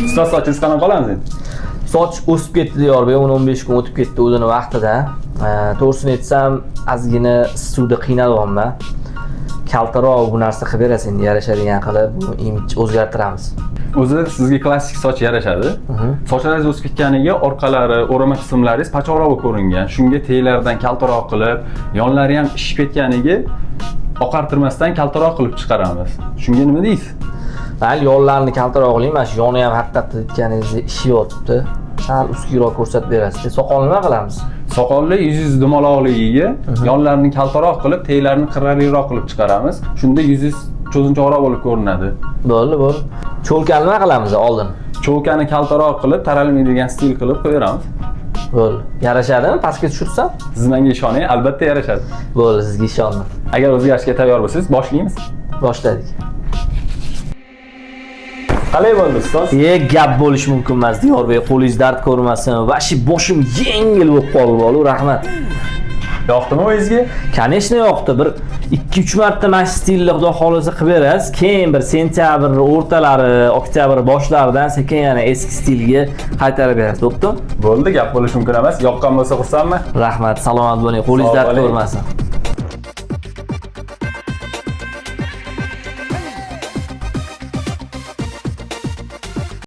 Ustoz, sochingiz qanaqa qolamiz endi? Soch o'sib ketdi, Diyorbek, 10-15 kun o'tib ketdi o'zini vaqtida. To'g'risini aytsam, ozgina issiqda qiynalyapman. Kaltaroq bu narsa qilib berasiz endi, yarashadigan qilib bu imij o'zgartiramiz. O'zi sizga klassik soch yarashadi. Sochlaringiz o'sib ketganiga orqalari, o'rama qismlaringiz pachoqroq bo'lib ko'ringan. Shunga teglaridan kaltaroq qilib, yonlari ham ishib ketganiga oqartirmasdan kaltaroq qilib chiqaramiz. Shunga nima deysiz? Mayli, yonlarini kaltaroq qiling, mana shu yoni ham haqiqatda aytganingizdek ishyapti. Sal uskiroq ko'rsatib berasiz. Soqolni nima qilamiz? Soqolli yuzingiz dumaloqligiga yonlarini kaltaroq qilib, teglarini qirraliroq qilib chiqaramiz. Shunda yuzingiz cho'zinchoqroq bo'lib ko'rinadi. Bo'ldi, bo'ldi. Cho'lkani nima qilamiz oldin? Cho'lkani kaltaroq qilib, taralmaydigan stil qilib qo'yamiz. Bo'ldi. Yarashadimi? Pastga tushirsam? Siz menga ishoning, albatta yarashadi. Bo'ldi, sizga ishondim. Agar o'zgarishga tayyor bo'lsangiz, boshlaymiz. Boshladik. Qalay bo'ldi, ustoz? E, gap bo'lishi mumkin emas, Diyorbek, qo'lingiz dard ko'rmasin. Vashi boshim yengil bo'lib qoldi, bolu, rahmat. Yoqdimi o'zingizga? Конечно, yoqdi. Bir 2-3 marta mana shu stilni xudo xohlasa qilib berasiz. Keyin bir sentyabr o'rtalari, oktyabr boshlaridan sekin yana eski stilga qaytarib berasiz. Bo'ptimi? Bo'ldi, gap bo'lishi mumkin emas. Yoqqan bo'lsa xursandman. Rahmat, salomat bo'ling. Qo'lingiz Sog' dard bo'ling. ko'rmasin.